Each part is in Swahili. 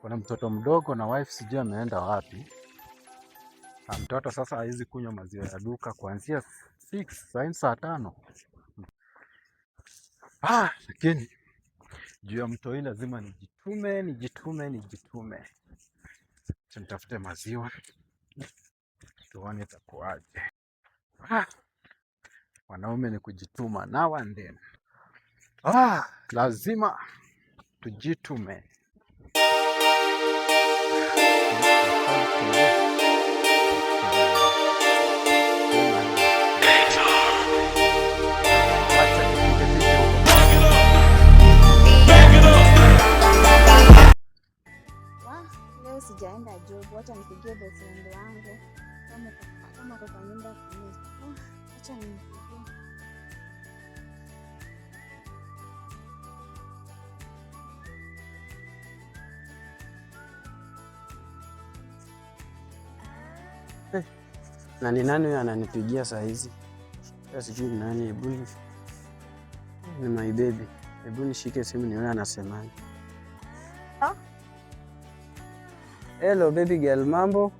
Kuna mtoto mdogo na wife sijui ameenda wapi. Na mtoto sasa hawezi kunywa maziwa ya duka kuanzia 6, saa saa 5. Ah, lakini juu ya mtoi lazima nijitume, nijitume, nijitume. Acha nitafute maziwa tuone itakuwaje. Ah, wanaume ni kujituma now and then. Ah, lazima tujitume. Wacha nipige huko. Wah, leo sijaenda job, wacha nipigie boyfriend wangu kama ako kwa nyumba. Wacha nimpigie. Na ni nani huyo ananipigia saa hizi? Sasa sijui ni nani, hebu ni my baby. Hebu nishike simu nione anasemaje. Hello? Hello baby girl, mambo?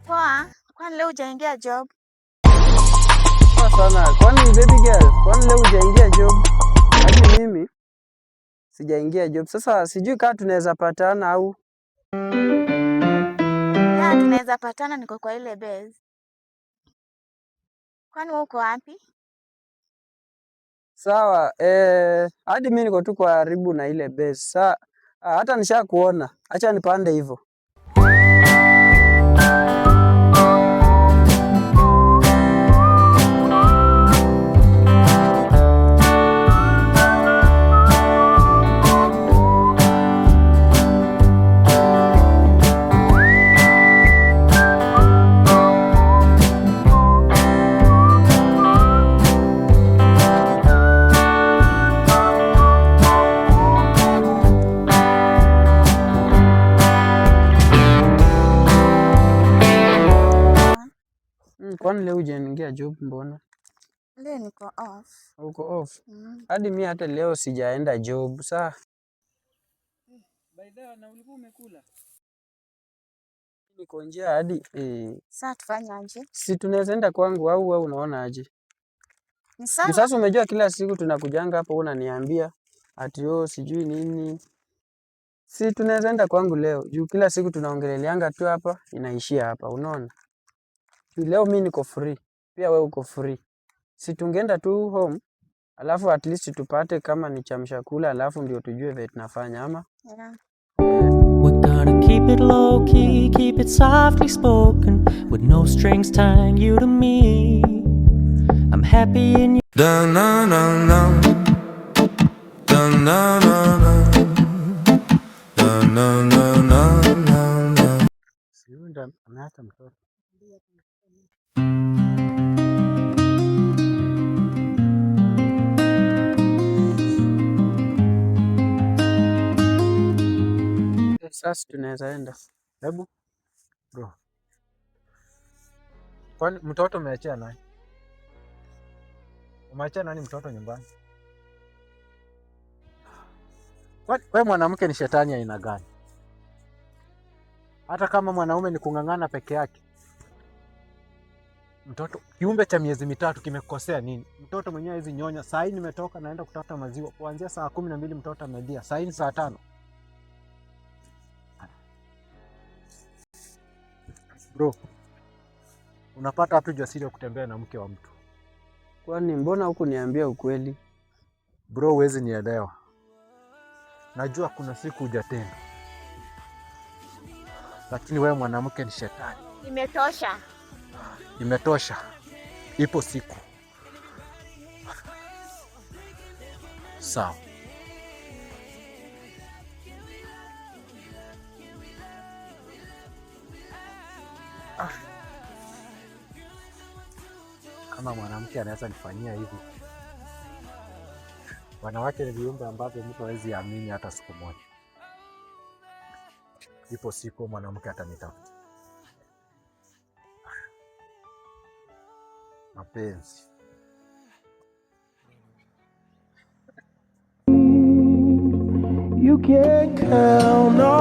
Poa, kwani leo hujaingia job? Poa sana. Kwani baby girl, kwani leo hujaingia job? Hadi mimi sijaingia job. Sasa sijui kama tunaweza patana au Yeah, tunaweza patana, niko kwa ile base. Kwani wewe uko wapi? Sawa. Hadi mimi niko tu karibu na ile base. Sa hata nishakuona. Acha nipande hivyo. Kwani leo hujaingia job mbona? Leo niko off. Uko off? Mm. Hadi mimi hata leo sijaenda job. Saa. By the way, na ulikuwa umekula? Niko njaa hadi. Sasa tufanye aje? Si tunaweza enda kwangu au wewe unaona aje? Ni sawa. Sasa umejua kila siku tunakujanga hapo unaniambia ati oh sijui nini. Si tunaweza enda kwangu leo juu kila siku tunaongeleleanga tu hapa inaishia hapa, unaona? Juu leo mimi niko free, pia wewe uko free. Si tungeenda tu home alafu at least tupate kama ni chamsha kula alafu ndio tujue vile tunafanya ama? Yeah. We're gonna keep it low key, keep it softly spoken, with no strings tying you to me. I'm happy in Da na na na. Da na na na. Da na na na na na. Si huyu ndo ameacha mtoto. Sasa tunaweza enda. Hebu bro, kwani mtoto umeachia nani? Umeachia nani mtoto nyumbani? Kwani wewe mwanamke ni shetani aina gani? Hata kama mwanaume ni kung'ang'ana peke yake, mtoto kiumbe cha miezi 3 kimekosea nini? Mtoto mwenyewe hawezi nyonya. Saa hii nimetoka naenda kutafuta maziwa kuanzia saa 12 mtoto amelia, saa hii ni saa 5. Bro, unapata wapi ujasiri wa kutembea na mke wa mtu? Kwani mbona hukuniambia ukweli? Bro, huwezi nielewa. Najua kuna siku hujatenda, lakini wewe mwanamke ni shetani. Imetosha. Imetosha, ipo siku. Sawa. Ah. Kama mwanamke anaweza nifanyia hivi, wanawake ni viumbe ambavyo mtu hawezi amini hata siku moja. Ipo siku mwanamke atanitafuta. Mapenzi. You You can count on.